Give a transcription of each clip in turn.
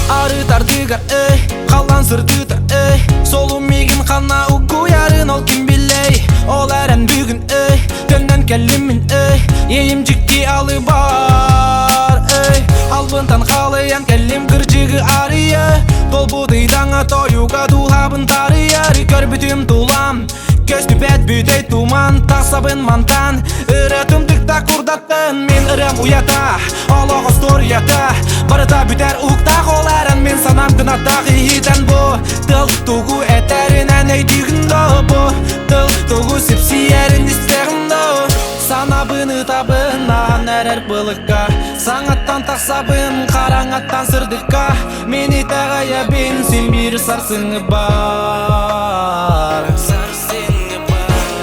Арытардыгар эй, халлан сырдыта эй Солум миигин ханна угуйарын ол ким билей Ол эрэн бүгүн эй, төннөн кэллим мин эй Иэйим дьикти алыбар эй Албынтан халыйан кэллим кырдьыгы арыйа Толбут ыйдаҥа тойуга дууһабын таарыйар Көрбүтүм тулам Көстүбэт бүтэй туман тахсабын мантан Ырыатым тыкта курдаттын мин ырыам уйата Олох остуоруйата Барыта бүтэр уһуктаах ол эрэн мин санаам кынаттаах иһитэн бу Тыл тугу этэринэн өйдүүгүн да бу Тыл тугу сипсийэрин истэҕин да Санабын ытабын аан эрэр былыкка Саҥаттан тахсабын хараҥаттан сырдыкка Мин итэҕэйэбин син биир сарсыҥҥы баар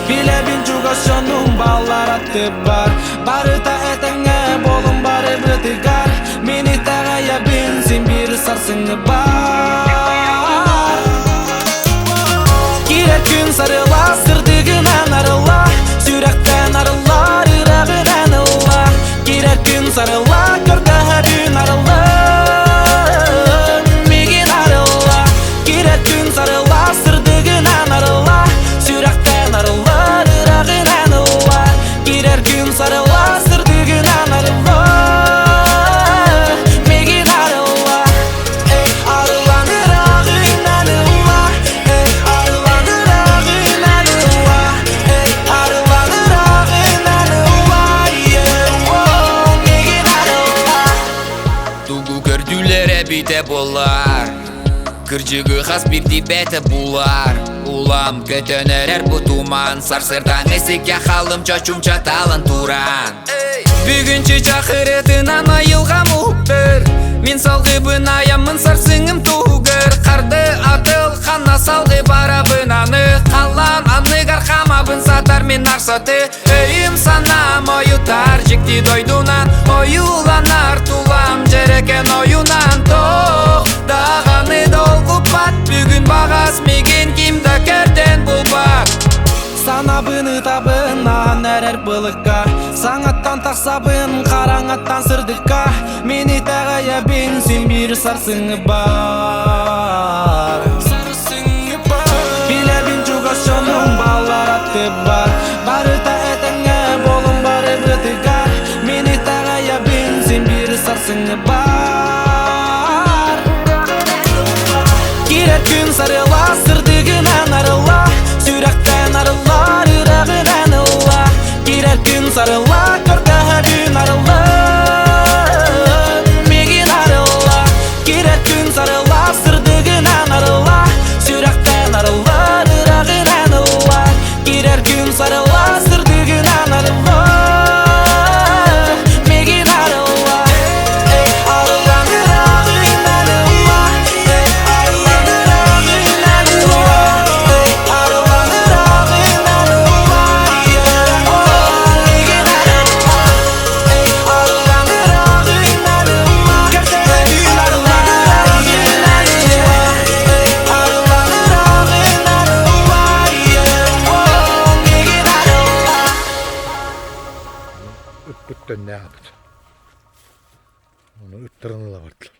Билэбин чугас дьонум баллар аттыбар Барыта этэҥҥэ буолун барыбытыгар Мин итэҕэйэбин син биир сарсыҥҥы баар Киирэр күн сарыла сырдыгынан арылла Сүрэхтэн арыллар ыраҕынан ылла Киирэр күн сарыла көрдөһөбүн арылла Мигин арылла Киирэр күн сарыла сырдыгынан арылла Сүрэхтэн арыллар ыраҕынан ылла Киирэр күн сарыла сырдыгынан арылла Мигин арылла Эй, арыллан ыраҕынан ылла Эй, арыллан ыраҕынан ылла Эй, арыллан ыраҕынан ылла Мигин арылла Тугу көрдүлэр эбитэ буоллар Кырдьыгы хас биирдии бэйэтэ булар Улам көтөн эрэр бу туман Сарсыардааҥы сиккэ халым чочумча талан туран Бүгүн чычах ырытынан айылҕам уһуктар Мин салгыбын айаммын сарсыҥым туһугар Харды атыл ханна салгы барабын аны Халлаан анныгар хаамабын сатар мин арсаты Өйүм санаам ойутар дьикти дойдунан Ойууланар тулам дьэрэкэн ойунан Тоох даҕаны долгуппат Бүгүн баҕас мигин ким да көрдөн булбат Санабын ытабын аан эрэр былыкка Саҥаттан тахсабын хараҥаттан сырдыкка Мин итэҕэйэбин син биир сарсыҥҥы баар Билэбин чугас дьонум баллар аттыбар Барыта этэҥҥэ буолун барыбытыгар Мин итэҕэйэбин син биир сарсыҥҥы баар Киирэр күн сарыла сырдыгынан арылла Сүрэхтэн арыллар ыраҕынан ылла Киирэр күн сарыла көрдөһөбүн арылла Мигин арылла Киирэр күн сарыла сырдыгынан арылла Сүрэхтэн арыллар ыраҕынан ылла Киирэр күн сарыла сырдыгынан арылла Мигин арылла Эй, арыллан ыраҕынан ылла Эй, арыллан ыраҕынан ылла Эй, арыллан ыраҕынан ылла Мигин арылла Эй, арыллан ыраҕынан ылла Көрдөһөбүн арыллан ыраҕынан ылла Эй, арыллан ыраҕынан ылла Мигин арылла Ыппыт төннөөбүт. Ону ыттаран ыла бардылар.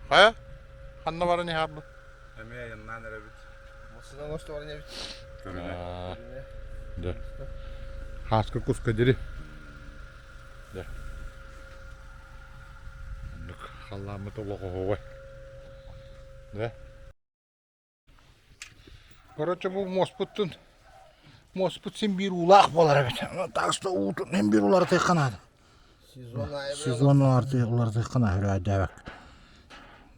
Хайа? Ханна баран иһаабыт? Эмиэ айаннаан эрэбит. Массыына оҥосто баран эбит. Көрүнэ. Да. Хааска куска дири. Да. Оннук халлааммыт олох оһуобай. Да. Короче, бу муоспуттун муоспут син биир уулаах буолар эбит. Так что уутун син биир уларытыахха наада. Сезон уларытыахха наада үрээдээбэк.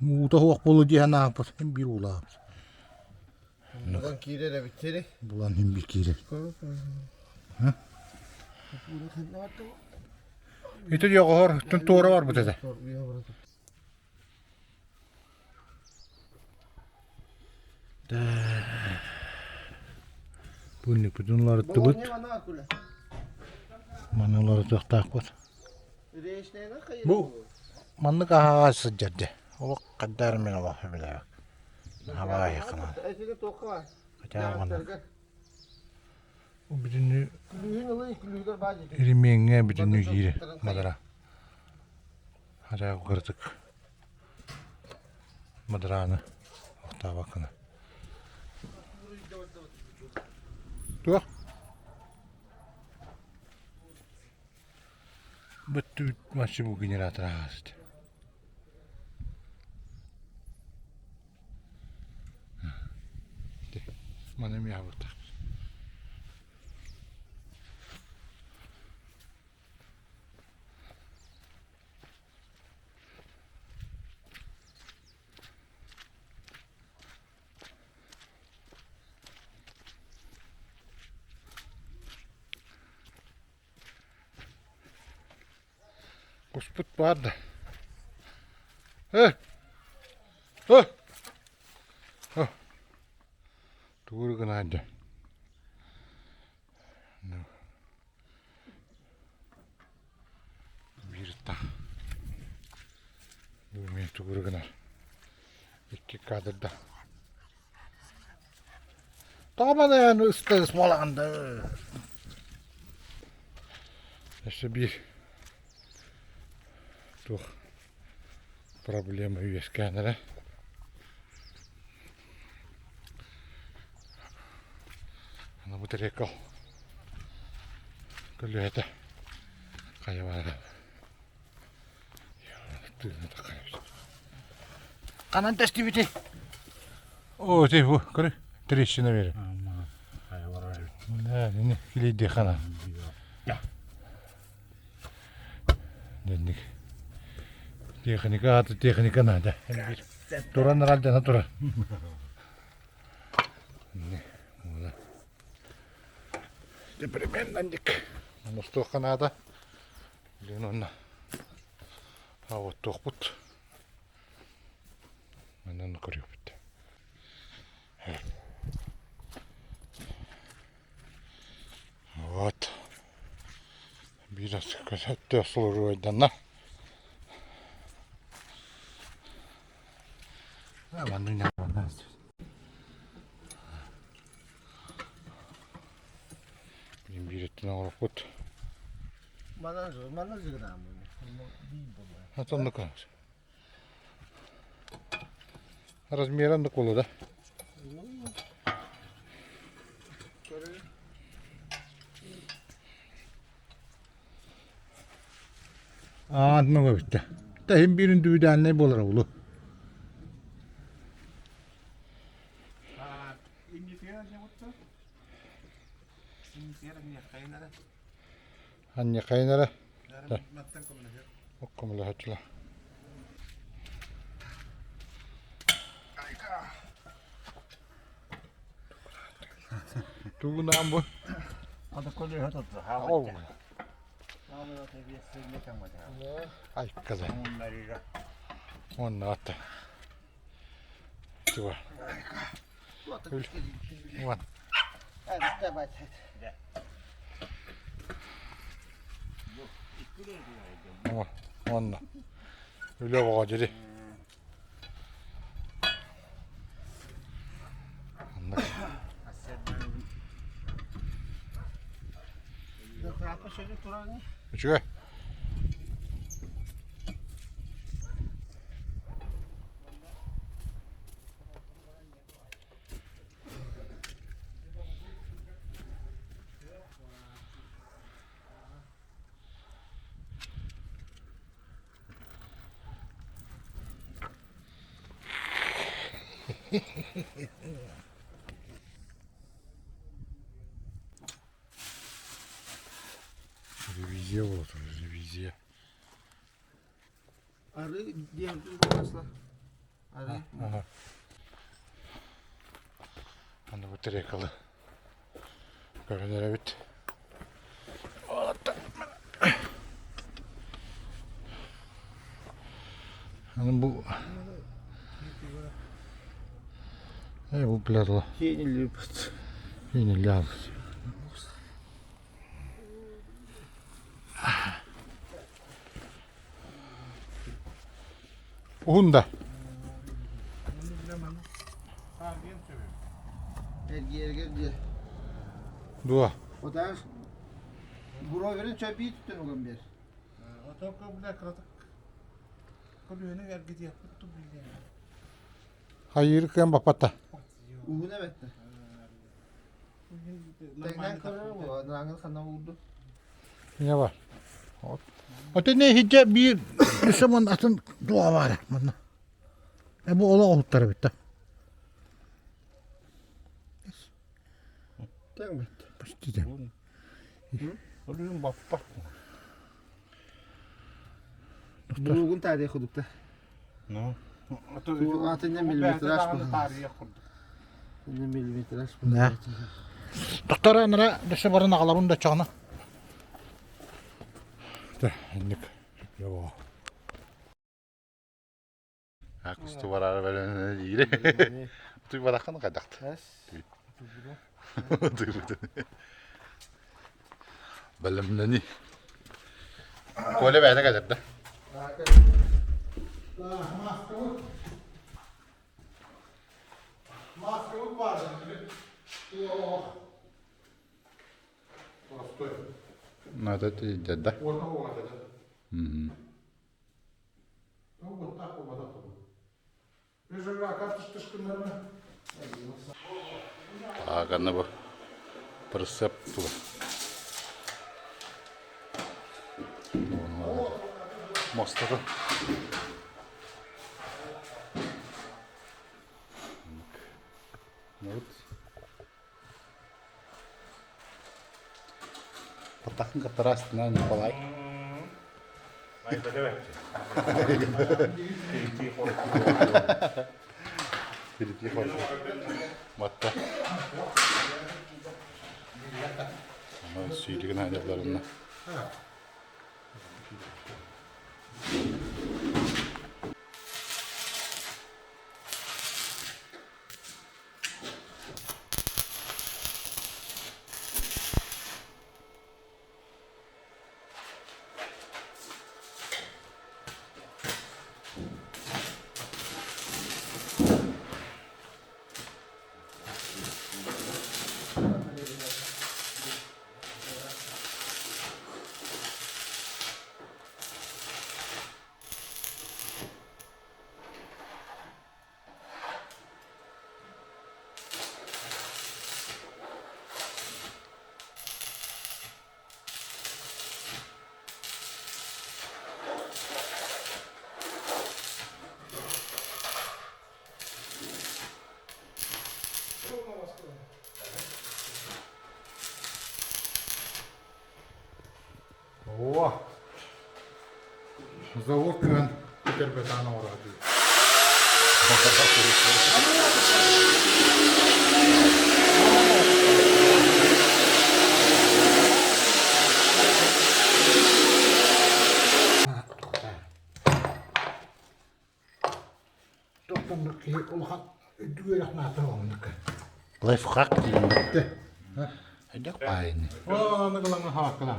Уута суох буолуо дии санаабыт син биир уулаах. Булан киирэр эбит сири. Булан син биир киирэр. Ити дьоҕоһор түн туора барбыт этэ. Бу уларыттыбыт. Маны уларытыахтаахпыт. Бу маннык аһаҕас сылдьар дьэ. Олох хайдаар мин олох билээбэт. Хабаайыкынан. Хотя маннык. Бүтүннүү Ремеҥҥэ бүтүннүү киирэ мадара. Араа кырдьык мадрааны охтообоккуна. Туох? Бөттүбүт маччы бу генератор ааст. Маны эмиэ аһабыттаах. Куспут баар да. Э! Э! Тугу гынаан дьэ. Биир ыттаах. Бүгүн тугу гынар. Икки кадрда. Тоҕо манан ыстыыс буолаҕын да? Өссө биир туох проблема үөскээн эрэ. Аны бу тарелка көлүөһэтэ хайа баара Ханан тэстибитий? О, ти бу, көрү, трещина бери. Да, не килейди хана. Денник. Техника аты техника надо. Туран ральдана тура. Непременно ник. Оностуохха наада. Билигин онно оттуохпут. Манан көрүөхпүт. Вот. Биир өттө службайданна. Манны Биир өттүнэн оҥороппут. Манан зыгырааммын. Оннук Размера оннук буолуо да? Аа, оннук эбит да. Иһин биир индивидуальнай буолара буолуо. Анньахайын эрэ. Көмөлөһөччүлэр. Тугунаан бу? Айккада. Уонна атта. Тыва. Уон. Уонна үлэ оҕо дьири. Үчүгэй. Ревизия буола турар, ревизия. Арыы диэн масла. Арыы. Аны бу трекалы көрөн эрэбит. Аны бу Э, бу блядла. Хиэнилибит. Хиэнилябыт. Уһун да. Эргиэргэр диэ. Дуо. Отаас буроверин чөпии түттэн уган бер. Отоко бля краток. Көлүөнэ эргитиэхпит ту билиэн. Хайыыр кыан баппата. Уһун эбэтте. Тэҥнэн көрөр буо, нааңын хана уурду. Не бар. Ото не хиджа биир үсэмон атын дуа баар манна. Э бу олох оһуттар эбит да. Тэҥ бит. Почти тэҥ. Өлүүн баппат. Булугун таарыйа кудукта. Ну. Атынна миллиметраж Миллиметраж. Да. Доктор анара дөссө баран аҕалабын да чоҕуна. Да, инник. Йоо. Кусту барара бэлэмнэнэ диире. Туй бараххын хайдахты. Бэлэмнэни. Коля бэйэтэ кэлэр да. Маскабыт баар. Простой. Надо тиийдэ да. Уонна уота да. Уоттаах буолбатах Ааганы бу прицеп тула. Мостата. Вот. Патахын катарастына Николай. Филиппи Матта. Сүүрүгүн айдалларына. О! Завод күөн көтөрбөтаан оҥороро дии. Тохтоннук киһи улахан үрдүк үөрэх наата оннук. Лайфхак диэн Хайдах баайыны? О, аныгылаҥа хааккала.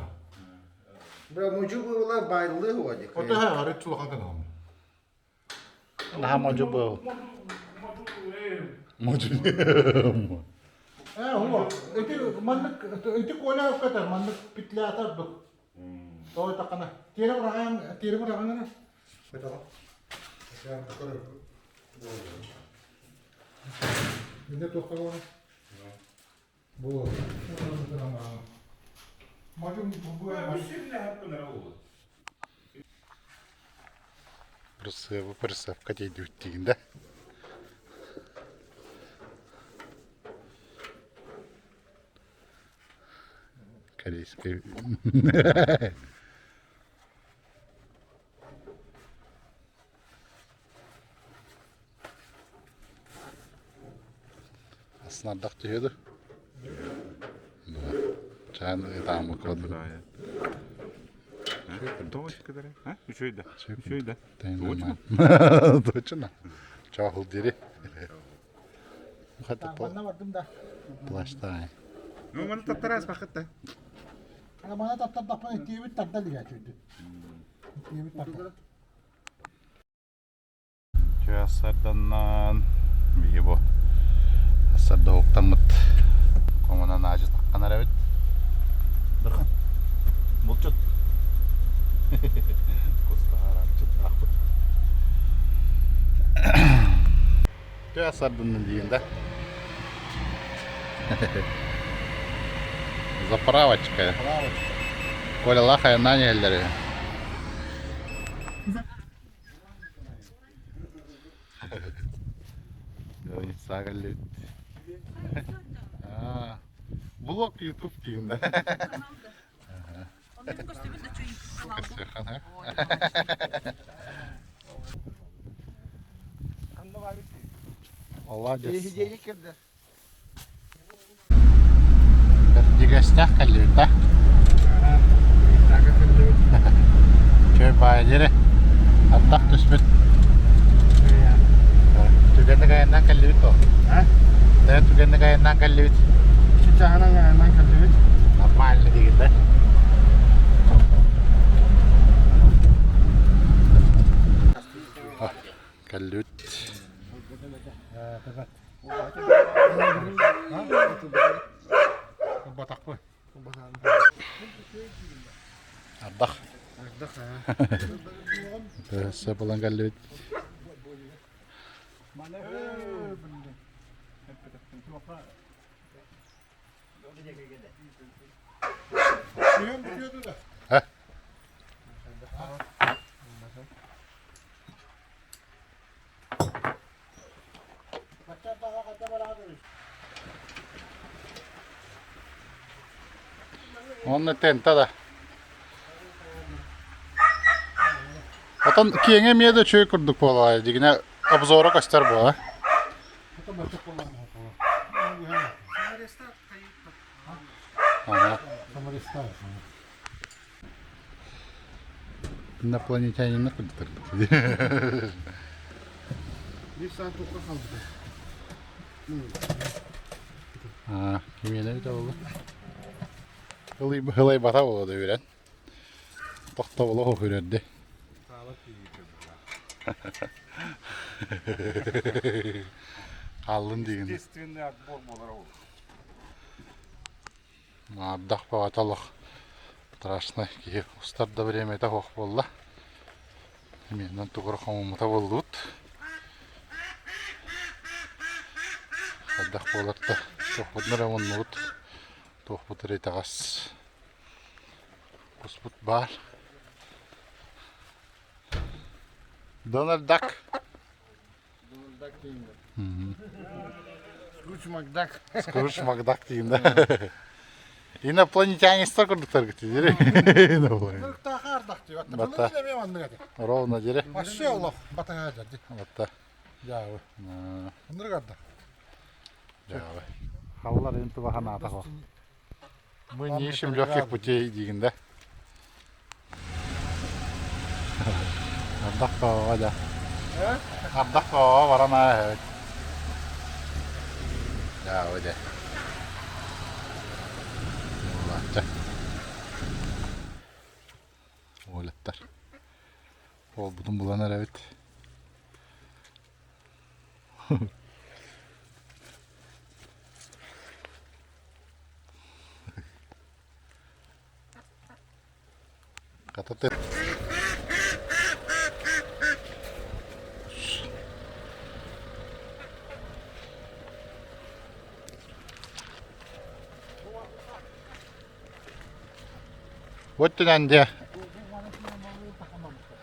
Бра мужу була байлы хуадик. Ото ха арыт улахан канал. Наһаа модьу буол. Модьу. Э, хуо. Ити маннык ити коля өкөтөр маннык петлята дук. Той такана. Тиэрэ быраҕан, тиэрэ быраҕан Мине туохха буолар? Бу. Прицепы прицепка тиийдибит да. Корейская. Снардах түһүө дуо? Чаан ытааммыт курдук. Үчүгэй да. Үчүгэй да. Точно. Чоохул дири. Манна бардым да. Плаштай. Ну, маны таттарас бакытта. Мана таптардахпын итиэбит тарда илигэ чүйдү. Итиэбит тарда. Чыассарданнан биһи бу ассарда уктаммыт хомунан аажы таххан эрэбит. Дырхан. Булчут. Кустаһар арчыт аахпыт. Үтүө сардыннын диин да. Заправочка. Колялаах айаннаан иһэллэр үһү. Сагаллит. Блог YouTube диин да. Молодец. Дьигэстээх кэллибит да? Чөй баайа диэри ардах түспүт. Түгэнник айаннаан кэллибит дуо? Түгэнник айаннаан кэллибит. Чычааһынан айаннаан кэллибит. Нормально диигин да? Кэллибит. Батахпы. Ардах. Сөп ылан кэллибит. Онно тента да. Отон киэҥэ эмиэ да үчүгэй курдук буолаҕай дигинэ обзора көстөр буола. Ага. Инопланетянина курдуктар. Bir saat tukka kaldı. Аа, кимиэнэ эбитэ буолла? Ылай бата буола да үрэн. Тохтобулу үрэрди. Хааллын диигин. Естественный отбор буолар ол. Ардах баҕата олох страшно киһи устар да бириэмэтэ суох буолла. Эмиэнэн тугура хомуммута буоллубут. Хайдах буолар да туохпутун эрэ муннубут, туохпут эрэ итэҕэс. Куспут баар. Дональд Дак. Дональд Дак дейм Скрудж Макдак. Скрудж Макдак дейм да. Инопланетянистар курдуктар дири. Бата. Ровно дири. Вообще олох батаҥа дьэ. Батта. Дьаабы. Ынырык ардах. Дьаабы. Халлар инту баха Мы не ищем легких путей диигин да. Ардах баҕа да. Ардах баҕа баран ааһабыт. Дьаабы дэ. Улаатта. Уолаттар. Уолбутун булан эрэбит. Хата Вот тинэн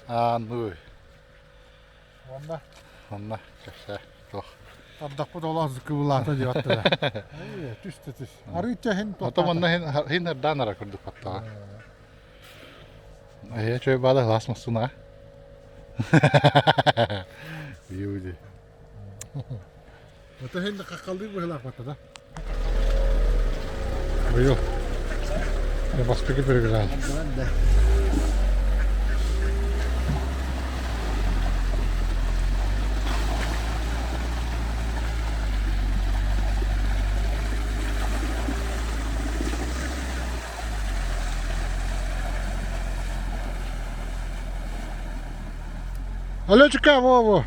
Аа, ну. Онно Онно кэпсээ туох. Ардахпыт олох кыбылаата диэбэттэрэ. Түстэ түс. Арыычча иһин Ото манна хин эрдаан ара курдук баттаҕа. Эйэ чөй баада лас массына. Биуди. Ото хин какалдыы быһылаах баттада. Быйыл. Бастакы перегран. Алло, чека, во, во.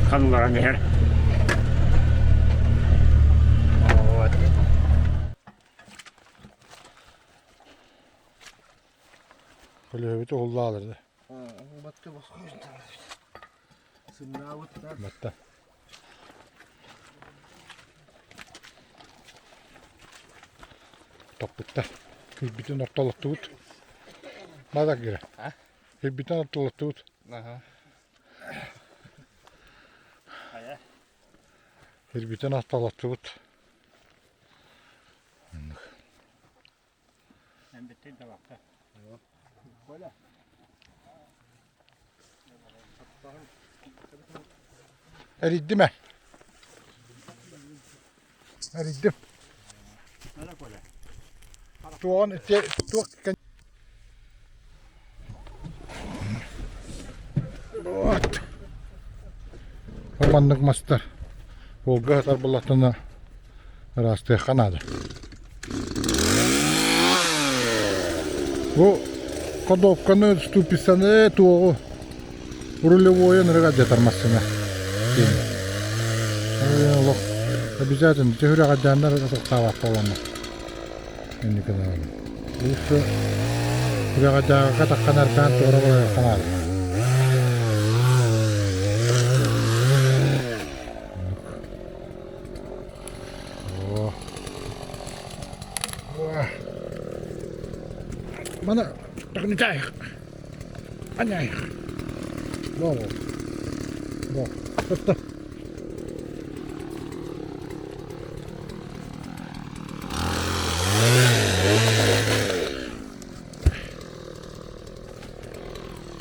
Ханыларан иһэр. Вот. Көлөһөбүт уһуллаалар да. Батка босхо Сымнаабыт да. Батта. Топпуттар. Кирбитин ортолоттубут. Бада кире. Кирбитин ортолоттубут. Кирбитин ортолоттубут. Эрийдим ээ. Эрийдим. Туоҕун ити туох Вот. Маннык мастар. Волга сытар буоллахтарына ыраастыахха наада. Бу ходовканы, ступицаны, туоҕу рулевойу ынырык алдьатар массыына. Олох обязательно төһүрэҕэрдээннэр атахтаабат буоланнар. Инники Лучше үрэҕэдээҕи таххан ардаан туора барыахха наада. Мана тахнычаайх. Аняйх. Во во. Во. Стоп.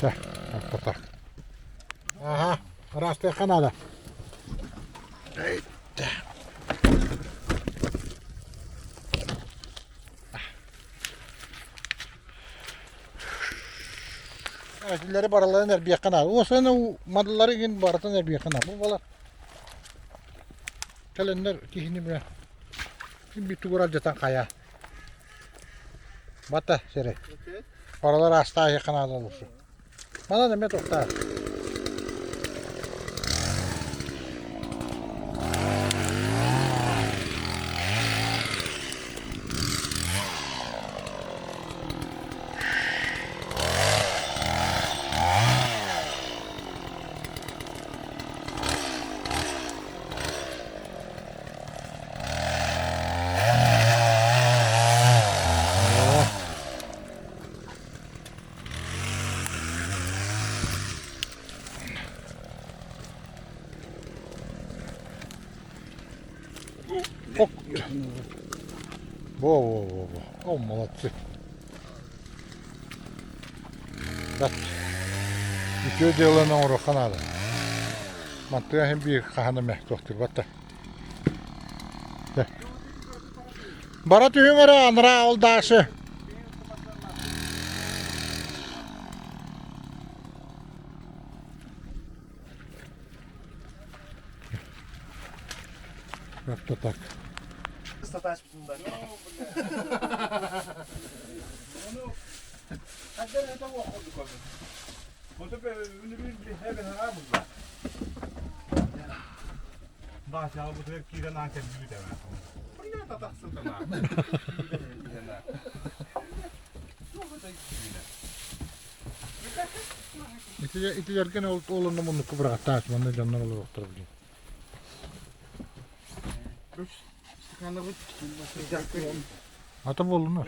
Чэ, так. Ага, ыраастыахха наада. Этилэри барыларын эрбиэххэ наада. Уосаны мадылары игин барытын эрбиэххэ наада. Бу балар кэлэннэр киһини бile бүтүгүр алдьатан хайа. Бата сири. Баралар астааһыахха наада олусу. Манан эмиэ тохтаа. Во-во-во-во. О, молодцы. Так. Үтүө дьыаланы оҥоруохха наада. Мантыга иһин биир хаһан эмэ туохтуурбат да. Бара түһүҥ эрэ анараа ол Даша. Как-то так. Итилэргэн олонно муннукку быраҕаттаас манна дьоннор олоруохтара билин. Ата буоллуна.